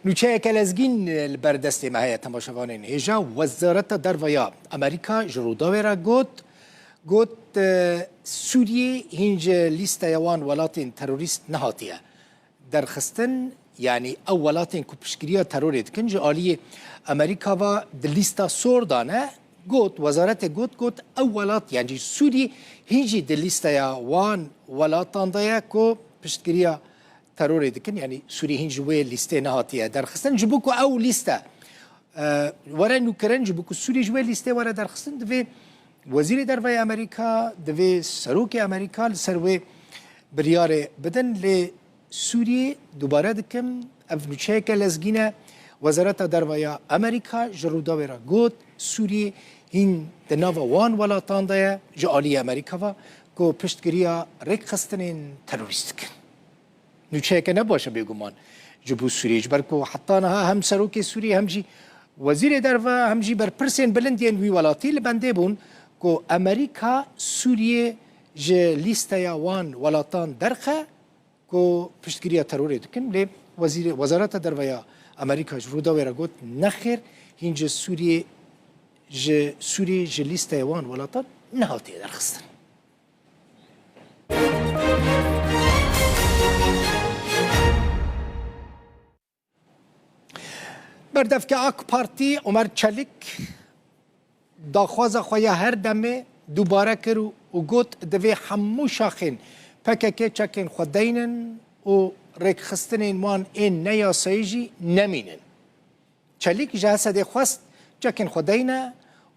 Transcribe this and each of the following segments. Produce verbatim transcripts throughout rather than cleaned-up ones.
Nûçeyeke lezgîn li ber destê me heye, temaşevanên hêja. Wezareta Derve ya Amerîka ji Rûdawê re got, got, e, Sûriyê hîn ji lîsteya wan welatên terorîst nehatiye derxistin, yanî ew welatên ku piştgiriya terorê dikin ji aliyê Amerîka ve di lîsta sor de ne. Got, wezaretê got, got, ew welat, yanî Sûrî hîn jî di lîsteya wan welatan de ye ku piştgiriya terorê dikin, yanî Sûrî hîn ji wê lîstê nehatiye derxistin. Ji bo ku ew lîste, e, were nûkirin, ji bo ku Sûrî ji wê lîstê were derxistin, divê Wezîrê Derve yê Amerîka, divê Serokê Amerîka li ser wê biryarê bidin. Lê Sûriyê, dubare dikim, ev nûçeyeke lezgîn e. Wezareta Derve ya Amerîka ji Rûdawê re got, Sûriyê hîn di nava wan welatan de ye, ji aliyê Amerîka ve, ku piştgiriya rêkxistinên terorîst dikin. Nûçeyeke ne baş e bêguman ji bo Sûriyê, ji ber ku heta niha hem serokê Sûriyê, hem jî wezîrê derve, hem jî berpirsên bilind yên wî welatî li bendê bûn ku Amerîka Sûriyê ji lîsteya wan welatan derxe ku piştgiriya terorê dikin. Lê wezîrê, Wezareta Derve ya Amerîka ji Rûdawê re got, nexêr, hîn ji Sûriyê, ji Sûriyê ji lîsteya wan welatan nehatiye derxistin. Berdevke AK Partî Omer Çelik daxwaza xwe ya her demê dubare kir û, û got, divê hemû şaxên P K K çekên xwe deynin û rêkxistinên wan ên neyasayî jî nemînin. Çelîk ji Hesedê xwest çekên xwe deyne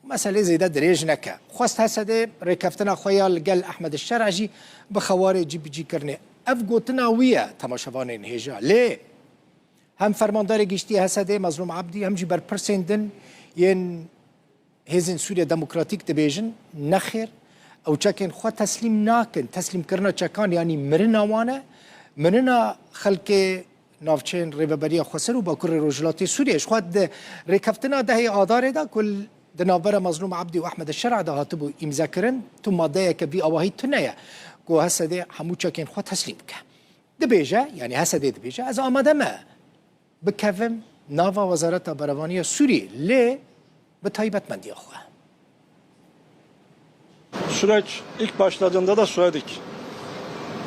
û meselê zêde dirêj neke. Xwest Hesedê rêkeftina xwe ya li gel Ehmed Şer'a jî bi xewarê cîbicîkirinê. Ev gotina wî ye, temaşevanên hêja. Lê hem Fermandarê Giştî Hesedê Mezlûm Ebdî, hem jî berpirsên din yên Hêzên Sûriya Demokratîk dibêjin, nexêr, ew çekên xwe teslîm nakin. Teslîmkirina çekan, yanî mirina wan e, mirina xelkê navçeyên Rêveberiya Xweser û Bakurê Rojhilatê Sûriyê. Ji xwe di rêkeftina dehê Adarê de ku di navbera Mezlûm Ebdî û Ehmed Şer'a de hatibû îmzekirin, tu madeyeke vî awahî tune ye ku Hesedê hemû çekên xwe teslîm bike. Dibêje, yanî Hesedê dibêje, ez amade me bikevim nava Wezareta Berevaniya Sûriyê, lê bi taybetmendiya xwe. Süreç ilk başladığında da söyledik.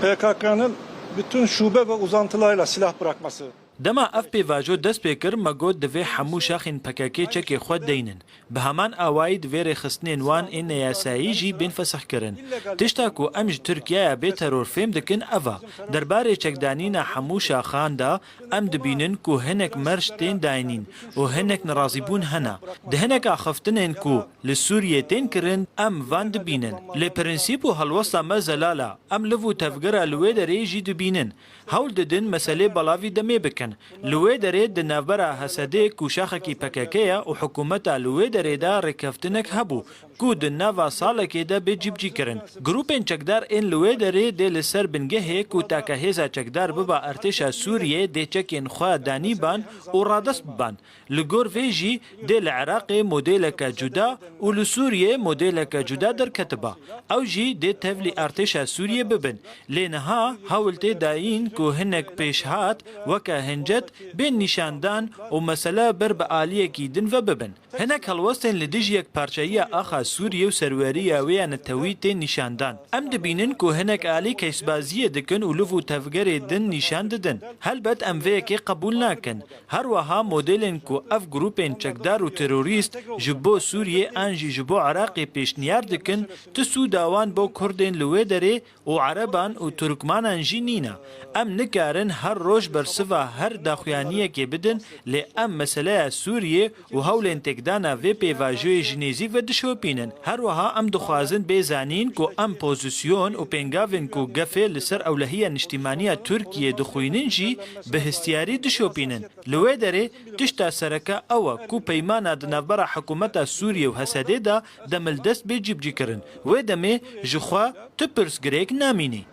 P K K'nın bütün şube ve uzantılarıyla silah bırakması. Dema ev pêvajo dest pê kir, me got, divê hemû şaxên P K K çekê xwe deynin. Bi heman awayî divê rêxistinên wan ên neyasayî jî bên fesihkirin. Tişta ku em ji Tirkiyeyê bê teror fêm dikin, ev e. Derbarê çekdanîna hemû şaxan de, em dibînin ku hinek merc tên dayînîn û hinek nerazîbûn hene. Di hinek axiftinên ku li Sûriyê tên kirin, em van dibînin. Lê prensîp û helwesta me zelal e. Em liv û tevgera li wê derê jî dibînin. Hewl didin meselê belavî demê bikin. Li wê derê di navbera Hesedê ku şaxekî P K K ye û hikûmeta li wê derê de rêkeftinek hebû ku di nava salekê de bê cîbicîkirin. Grûpên çekdar ên li wê derê dê li ser bingehê ku take hêza çekdar biba artêşa Sûriyê dê çekên xwe danîban û radest biban. Li gor vê jî dê li Iraqê modêleke cuda û li Sûriyê modêleke cuda derketiba. Ew jî dê tevlî artêşa Sûriyê bibin. Lê niha hewl tê dayîn ku hinek pêşhat weke hincet bên nîşandan û mesele ber bi aliyekî din ve bibin. Hinek helwestên li dijî yekparçeyiya axa Sûriyê û serweriya wê ya netewî tên nîşandan. Em dibînin ku hinek alî keşbaziyê dikin û liv û tevgerê din nîşan didin. Helbet em vê yekê qebûl nakin. Her wiha modelên ku ev grûpên çekdar û terorîst ji bo Sûriyê an jî ji bo Iraqê pêşniyar dikin, ti sûda wan bo Kurdên li wê derê û Ereban û Turkmanan jî nîne. Em nikarin her roj bersiva her daxuyaniyekê bidin, lê em meseleya Sûriyê û hewlên têkdana vê pêvajoyê ji nêzîk ve dişopînin. Her wiha em dixwazin bê zanîn ku em pozîsyon û pêngavên ku gefê li ser ewlehiya niştîmaniya Tirkiyê dixwînin jî bi hestiyarî dişopînin. Li wê derê tişta sereke ew e ku peymana di navbera hikûmeta Sûriyê û Hesedê de demildest bê cîbicîkirin. Wê demê ji xwe tu pirsgirêk namînî.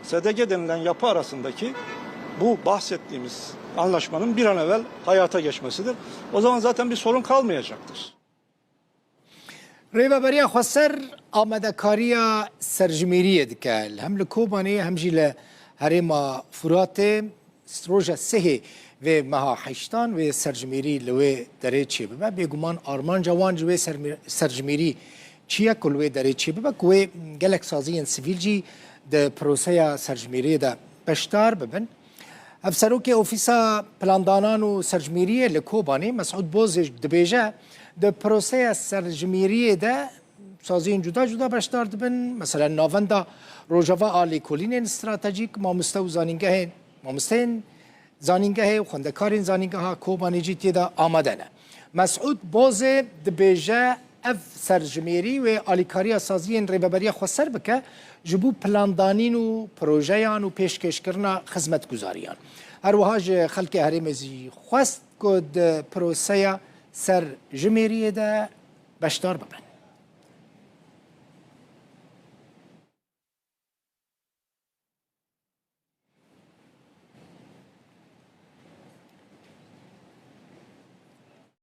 S D G denilen yapı arasındaki bu bahsettiğimiz anlaşmanın bir an evvel hayata geçmesidir. O zaman zaten bir sorun kalmayacaktır. Rêveberiya Xweser amadekariya serjimêriyê dike. Hem li Kobanê hem jî li herêma Furatê roja sehê vê meha heştan wê serjimêrî li wê derê çêbibe. Bêguman armanca wan ji wê sermî-, serjimêrî çi ye ku li wê derê çêbibe, ku wê gelek saziyên sivîl jî di proseya serjimêriyê de beşdar bibin. Hevserokê Ofîsa Plandanan û Serjimêriyê li Kobanê, Mesûd Bozê, dibêje, di proseya serjimêriyê de saziyên cuda cuda beşdar dibin. Mesela Navenda Rojava a Lêkolînên Stratejîk, mamoste û zanîngehên, mamosteyên zanîngehê û xwendekarên zanîngeha Kobanê jî tê de amade ne. Mesûd Bozê dibêje, ev serjimêrî wê alîkariya saziyên Rêveberiya Xweser bike, ji bo plandanîn û projeyan û pêşkêşkirina xizmetguzariyan. Her wiha ji xelkê herêmê zî xwest ku di proseya serjimêriyê de beşdar bibin.